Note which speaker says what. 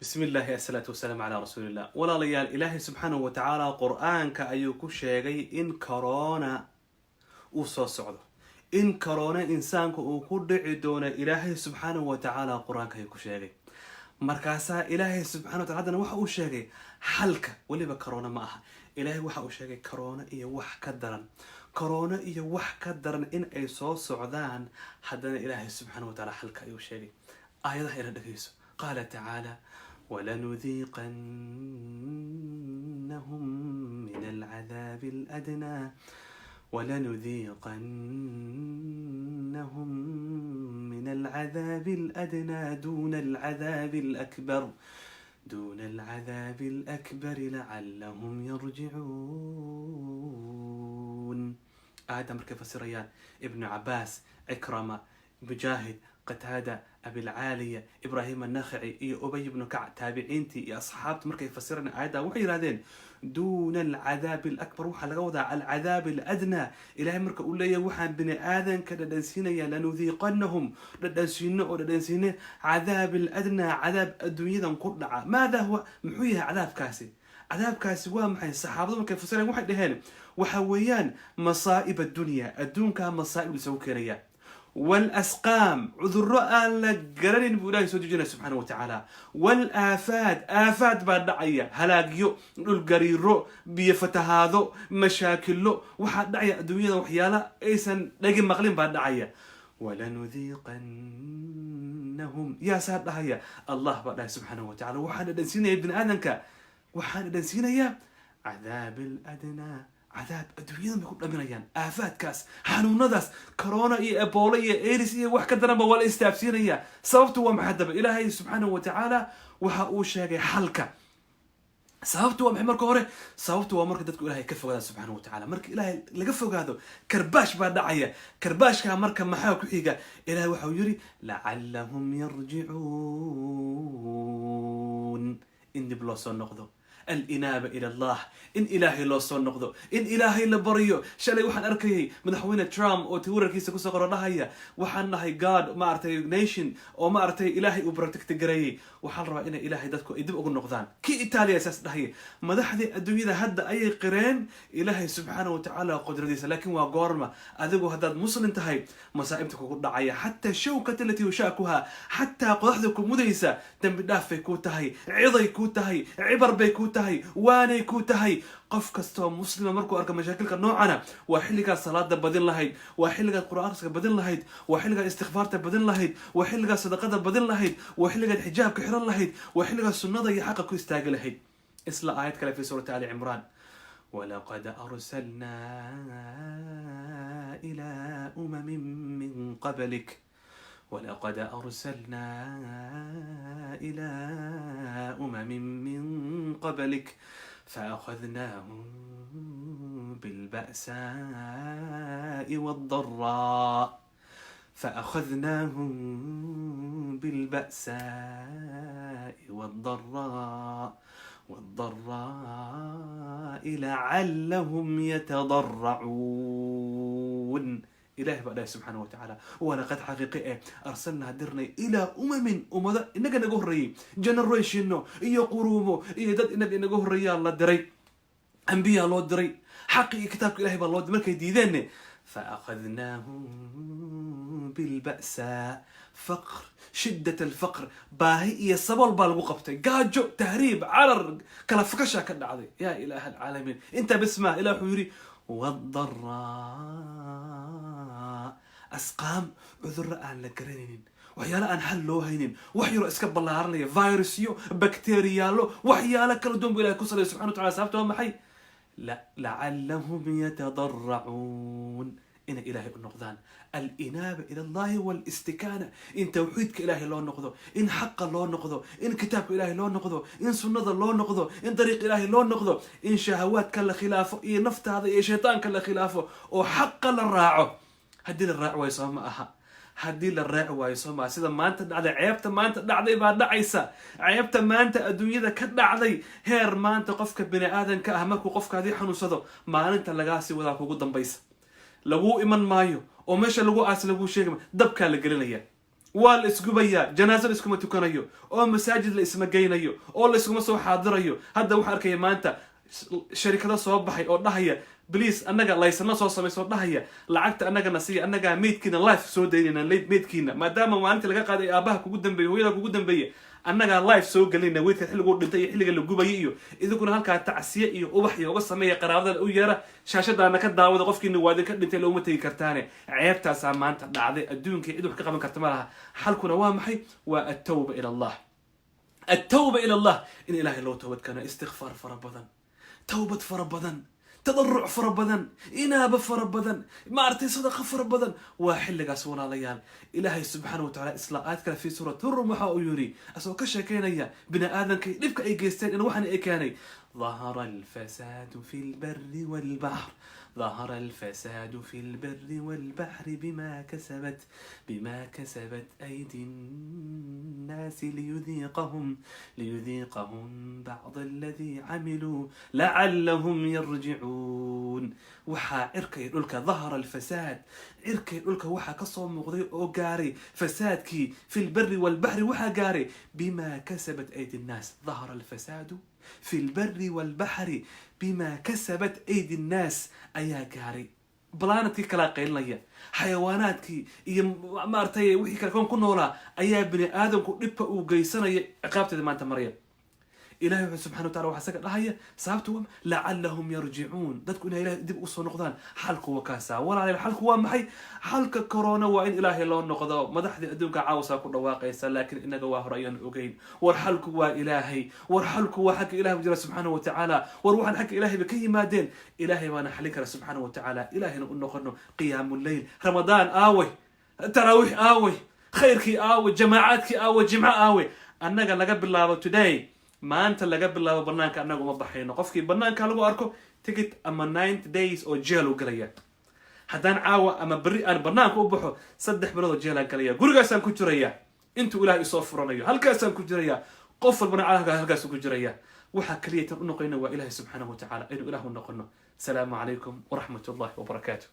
Speaker 1: Bismi illaahi, asalaatu wasalaamu calaa rasuulillah. Walaalayaal, Ilaahay subxaanahu wa tacaala Qur-aanka ayuu ku sheegay in corona uu soo socdo, in corona insaanka uu ku dhici doono. Ilaahay subxaanahu wa tacaala Qur-aanka ayuu ku sheegay. Markaasaa Ilaahay subxana wa tacala haddana waxa uu sheegay xalka. Weliba corona ma aha, Ilaahay waxa uu sheegay corona iyo wax ka daran, corona iyo wax ka daran in ay soo socdaan. Haddana Ilaahay subxaana wa tacaala xalka ayuu sheegay. Aayadaha ila dhegeyso. Qaala tacaala: ولنذيقنهم من العذاب الأدنى، ولنذيقنهم من العذاب الأدنى دون العذاب الأكبر، دون العذاب الأكبر، لعلهم يرجعون. Aayadda markay fasirayaan Ibnu Cabaas, Cikrama, Mujaahid, Qataada, Abilcaaliya, Ibraahim Annakhaci iyo Ubay ibnu Kac, taabiciintii iyo asxaabta, markay fasiraan aayadda waxay yidhahdeen: duuna alcadaabi alakbar waxaa laga wadaa alcadaab aladnaa. Ilahay marka uu leeyahay waxaan bini aadanka dhadhansiinaya, lanudiiqanahum, dhadhansiino oo dhadhansiine cadaab aladnaa, cadaab adduunyadan ku dhaca. Maada huwa? Muxuu yahay cadaabkaasi? Cadaabkaasi waa maxay? Saxaabadu markay fasireen waxay dhaheen waxa weeyaan masaa'ib addunya, adduunkaa masaa'ib isagu keenaya, walasqaam, cudurro aan la garanin buu Ilahay soo dejinaya subxaana wa tacaala, walaafaad, aafaad baa dhacaya, halaagyo, dhulgariiro, biyo fatahaado, mashaakilo waxaa dhacaya adduunyada, waxyaala aysan dhagi maqlin baa dhacaya. Walanudiiqanahum, yaasaa dhahaya? Allah baa dhahay subxaana wa tacala. Waxaan dhadhansiinaya bini aadanka, waxaan dhadhansiinayaa cadaab aladnaa, cadaab adduunyadan bay ku dhaminayaan, aafaadkaas, xanuunadaas, corona iyo Ebola iyo AIDS iyo wax ka daranba waa la istaabsiinaya. Sababtu waa maxay? Haddaba Ilaahay subxaanahu wa tacaala waxa uu sheegay xalka. Sababtu waa maxay marka hore? Sababtu waa marka dadku Ilahay ka fogaadaan subxaana wa tacala. Marka Ilaahay laga fogaado, karbaash baa dhacaya. Karbaashkaa marka maxaa ku xiga? Ilahay waxau yiri: lacallahum yarjicuun, in dib loo soo noqdo, alinaaba ila Allah, in Ilaahay loo soo noqdo, in Ilaahay la baryo. Shalay waxaan arkayay Madaxweyne Trump oo Twitterkiisa kusoo qoro dhahaya: waxaan nahay God maaragtay nation oo maaragtay Ilaahay uu protect gareeyey. Waxaa la rabaa inay Ilaahay dadku ay dib ugu noqdaan. Kii Itaaliya saas dhahaya. Madaxdii adduunyada hadda ayay qireen Ilaahay subxaana wa tacaala qudradiisa. Laakiin waa goorma? Adigu haddaad muslim tahay, masaa'ibta kugu dhacaya, xataa shawkata alatii yushaakuha, xataa qodaxda ku mudaysa, dembi dhaaf bay kuu tahay, ciday kuu tahay, cibar bay kuu tahay, waanay kuu tahay. Qof kastoo muslima markuu arko mashaakilka noocana, waa xilligaad salaada badin lahayd, waa xilligaad Qur'aan akhriska badin lahayd, waa xilligaad istikfaarta badin lahayd, waa xilligaad sadaqada badin lahayd, waa xilligaad xijaabka xiran lahayd, waa xilligaad sunnada iyo xaqa ku istaagi lahayd. Isla aayad kale fi suurati Ali Cimraan: ولقد أرسلنا إلى أمم من قبلك، ولقد أرسلنا إلى أمم من قبلك فأخذناهم بالبأساء والضراء، فأخذناهم بالبأساء والضراء لعلهم يتضرعون. Ilahi baa dhahay subxaana wa tacaala: walaqad, xaqiiqi eh, arsalnaa, dirnay, ilaa umamin, ummado inaga naga horreeyey, generationno iyo quruumo iyo dad inaga inaga horreeyaa la diray, ambiyaa loo diray, xaqi iyo kitaabka Ilahay baa loo diray. Markay diideenne, faأkhadnaahum bilba'saa, faqr, shiddat alfaqr, baahi iyo sabool baa lagu qabtay, gaajo, tahriib, carar, kala fakashaa ka dhacday. Yaa ilaaha alcaalamiin, intaa bes maa. Ilah wuxuu yidhi: wadaraa, asqaam, cudurro aan la garanaynin, waxyaalo aan xal loo haynin, wax yaroo iska ballaaranaya, virusyo, bakteriyaalo, waxyaalo kala duwan bu Ilahay ku salaya subxana wa tacala. Sababta waa maxay? Lacallahum yatadaracuun, inay Ilaahay u noqdaan, alinaaba ila Allahi waalistikaana, in tawxiidka Ilaahay loo noqdo, in xaqa loo noqdo, in kitaabka Ilaahay loo noqdo, in sunnada loo noqdo, in dariiq Ilaahay loo noqdo, in shahawaadka la khilaafo iyo naftaada iyo shaytaanka la khilaafo oo xaqa la raaco. Haddii la raaci waayo, soo ma aha? Haddii la raaci waayo, soo maaha sida maanta dhacday? Ceebta maanta dhacday baa dhacaysa, ceebta maanta adduunyada ka dhacday, heer maanta qofka bini aadanka ah markuu qofkaadii xanuunsado, maalinta lagaasii wadaa kugu dambaysa, laguu iman maayo oo meesha lagu aas laguu sheegay, dabkaa la gelinaya. Waa la isgubayaa, janaaso la iskuma tukanayo, oo masaajid la isma geynayo, oo la iskuma soo xaadirayo. Hadda waxaan arkaya maanta sharikado soo baxay oo dhahaya, "Please, annaga laysano soo samayso," dhahaya, "Lacagta annagana siiya, annagaa meydkiina live soo daynayna, meydkiina maadaama maalinta laga qaaday aabaha kugu dambeeye, hooyada kugu dambeeye, annagaa live soo gelinayna weydka xilliguu dhintay iyo xilliga la gubayay, iyo idinkuna halkaa tacsiye iyo ubax iyo uga sameeya, qaraabadana u yeera, shaashadaana ka daawada. Qofkiina waa idinka dhintay, looma tegi kartaane." Ceebtaasaa maanta dhacday adduunka, cid wax ka qaban karta ma laha. Xalkuna waa maxay? Waa التوبة إلى الله، التوبة إلى الله، in Ilaahay loo toobad keeno, istikfaar fara badan, towbad fara badan, tadaruc fara badan, inaaba fara badan, maaragtay, sadaqa fara badan. Waa xilligaas, walaalayaal. Ilaahay subxaana wa tacaala isla aayad kale fi suurat Rum waxa uu yidhi, asagoo ka sheekeynaya bini aadamka dhibka ay geysteen in waxan ay keenay: ظهر الفساد في البر والبحر، ظهر الفساد في البر والبحر بما كسبت أيدي الناس ليذيقهم بعض الذي عملوا لعلهم يرجعون. Waxaa cirkay dhulka ظهر الفساد, cirkay dhulka waxaa kasoo muuqday oo gaaray fasaadkii, في البر والبحر waxaa gaaray بما كسبت أيدي الناس. ظهر الفساد في البر والبحر بما كسبت أيدي الناس ayaa gaaray. Planetkii kalaa qaylinaya, xayawaanaadkii iyo maaragtay wixii kale koon ku noolaa ayaa bini aadamku dhibka uu geysanaya ciqaabteeda maanta maraya. Ilahay wuxuu subxana wa tacala waxaa isaga dhahaya, sababtu waa لعلهم يرجعون, dadku inay Ilahay dib usoo noqdaan. Xalku waa kaasaa, walaalayaal. Xalku waa maxay? Xalka corona waa in Ilaahay loo noqdo. Madaxdii adduunka caawsaa ku dhawaaqaysa, laakiin inaga waa hore ayaan ogeyn. War xalku waa Ilaahay, war xalku waa xagga Ilahay jira subxaana wa tacaala. War waxaan xagga Ilahay ba ka yimaadeen, Ilaahay baana xalin kara subxaana wa tacaala. Ilaahayna u noqono. Qiyaamuleyl, Ramadaan aaway, taraawiix aaway, khayrkii aaway, jamaacaadkii aaway, jimco aaway? Annaga laga bilaabo today, maanta laga bilaabo, banaanka annaga uma baxayno. Qofkii banaanka lagu arko, ticket ama 90 days oo jeel u galaya. Haddaan caawa ama berri aan banaanka u baxo, 3 bilood oo jeelaan galaya. Gurigaasaan ku jiraya intuu Ilaah isoo furanayo, halkaasaan ku jiraya. Qof walbana caalamka halkaasuu ku jiraya. Waxaa kaliya tan u noqonayna waa Ilahi subxaanahu wa tacaala, aynu Ilaah u noqono. Asalaamu calaykum waraxmat ullahi wabarakaatu.